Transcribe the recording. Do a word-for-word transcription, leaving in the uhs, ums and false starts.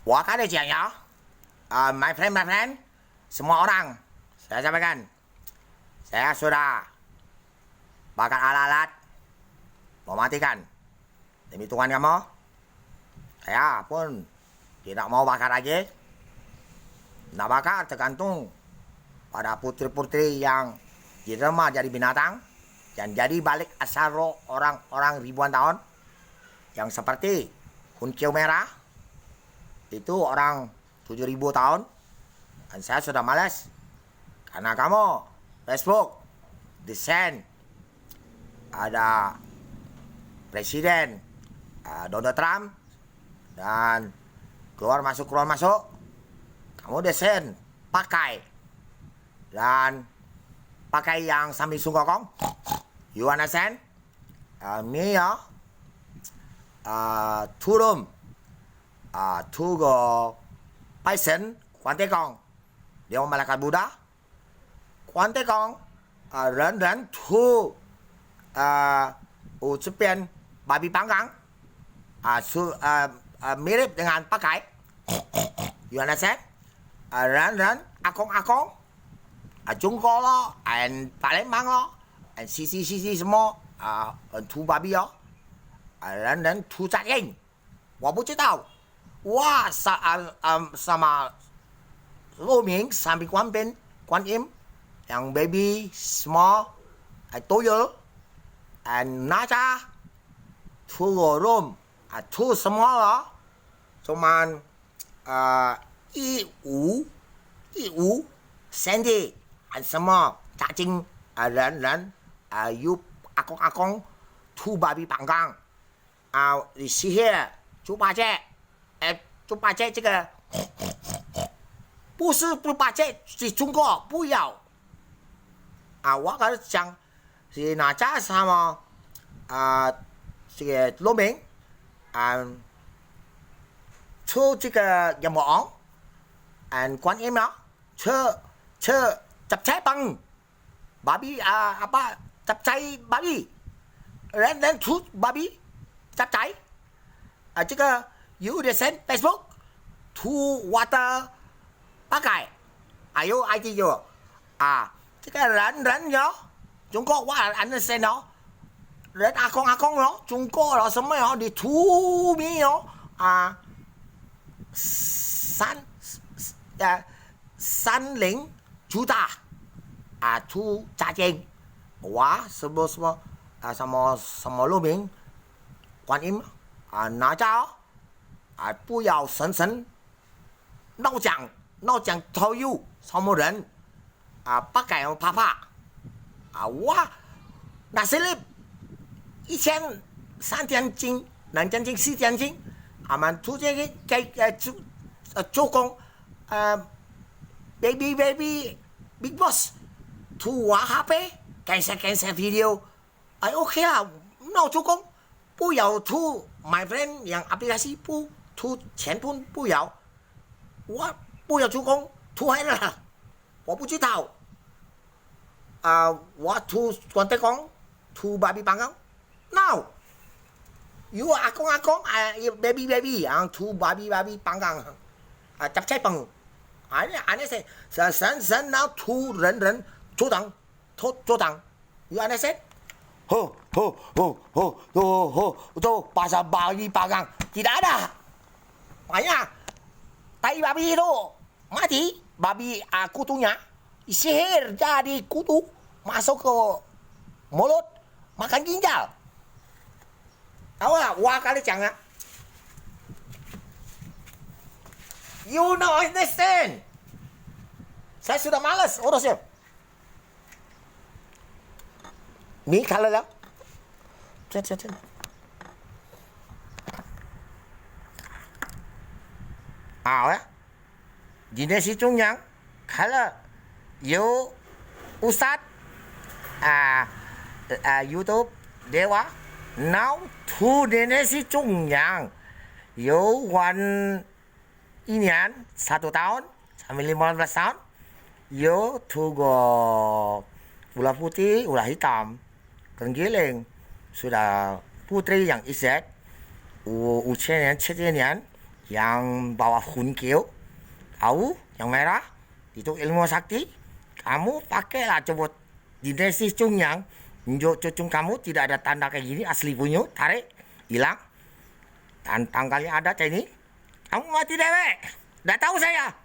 Wah, kade ciang ya. Ah, my friend, my friend, semua orang, saya sampaikan, saya sudah bakar alat-alat, mau matikan. Demi Tuhan kamu, saya pun tidak mau bakar lagi. Nak bakar tergantung pada putri-putri yang diremah jadi binatang, yang jadi balik asal roh orang-orang ribuan tahun, yang seperti Hunkyo Merah, itu orang tujuh ribu tahun, dan saya sudah malas. Karena kamu, Facebook, desain, ada presiden, ah, Donald Trump, dan keluar masuk, keluar masuk, kamu desain, pakai, dan pakai yang Samsung Gokong, you understand? Ah, me ya, ah, turun, ah, tu go paisen, kuantekong, dia malaikat Buddha, kuantekong, ah, ren ren tu, ah, u cepian babi panggang, ah, su, ah, ah, mirip dengan pakai, you understand? Ah, ren ren akong-akong, ah, Cungko lo, and Palembang lo, and sisi-sisi semua, ah, and tu babi lo, ah, ren ren tu cacing. Wa buci tau. Wa sa, am, am, sama Luming, sambil Kuan Pin, Kuan Im, yang baby, semua, ah, tuyul, and naca, tu rum, ah, tu semua lo. Cuman, ah, i u, i u, sendi, and semua, cacing, ah, dan, dan, ah, yup, akong-akong, tu babi panggang. Ah, sihir, cupace, eh, cupace cike. Puse cupace si Cungko, puyau. Awak kalu cang si Naca sama, ah, si Luming, an, cu cike Jamboong, an Kuan Im ya, ce, ce, capcai pang. Babi, ah, apa, capcai babi. Ren, ren, tut, babi, capcai. Ah, cike, you the send Facebook, tu water pakai. Ayo, I T yo. Ah, cike ren, ren yo. Cungko wa understand yo. Ren akong-akong yo, cungko lo semua yo, di tu mi yo. Ah, san, s, s, ya, san ling juta. Ah, tu cacing. Wa, semua, semua, ah, sama, sama Luming, Kuan Im, ah, Naca, ah, puyau sen sen, nau cang, nau cang tau yu, sama ren, ah, pakai papa. Ah, wa, nasilip, i chen, san tian cing, nan tian cing, si tian cing, aman tu cai, cai, eh, cu, eh, cukong, eh, baby, baby, big boss. Tu wa H P, cancel, cancel video. Ai, oke lah, no cukong. Puyau tu, my friend, yang aplikasi pu, tu chen pun puyau. Wa puyau cukong, tu hai lah. Wa puci tau. Ah, wa tu kuan tekong, tu babi panggang. Now, you akong-akong, ah, you baby-baby, ang tu babi-babi panggang. Ah, capcai pang. Ane, ane se, san, san, san, now tu ren, ren, cutang, tu, cutang. You understand? Ho, ho, ho, ho, tu, ho, tu, pasal babi panggang. Tidak ada. Makanya, tai babi tu. Mati babi, ah, kutunyo, sihir jadi kutu, masuk ke mulut, makan ginjal. Tahu tak? Wah, kali cang, ah. You know understand. Saya sudah males urus yo. Ni kalau lah. Cen, cen, cen. Ah, ya. Jenis si Cung Nyang, kalau you ustaz, ah, ah, YouTube, dewa, now tu jenis si Cung Nyang, you wan inian, satu tahun sampai lima belas tahun, you tu go ular putih, ular hitam, kenggiling, sudah putri yang izat, u, ucen yang cecenian, Yang bawah Hunkyo, tahu? Yang merah, itu ilmu sakti. Kamu pakailah coba dinasti Chungyang. Njuk cucung kamu tidak ada tanda kayak gini, asli punyo, tarik, hilang. Tantang kali ada cak ini. Kamu mati dewek. Dak tahu saya.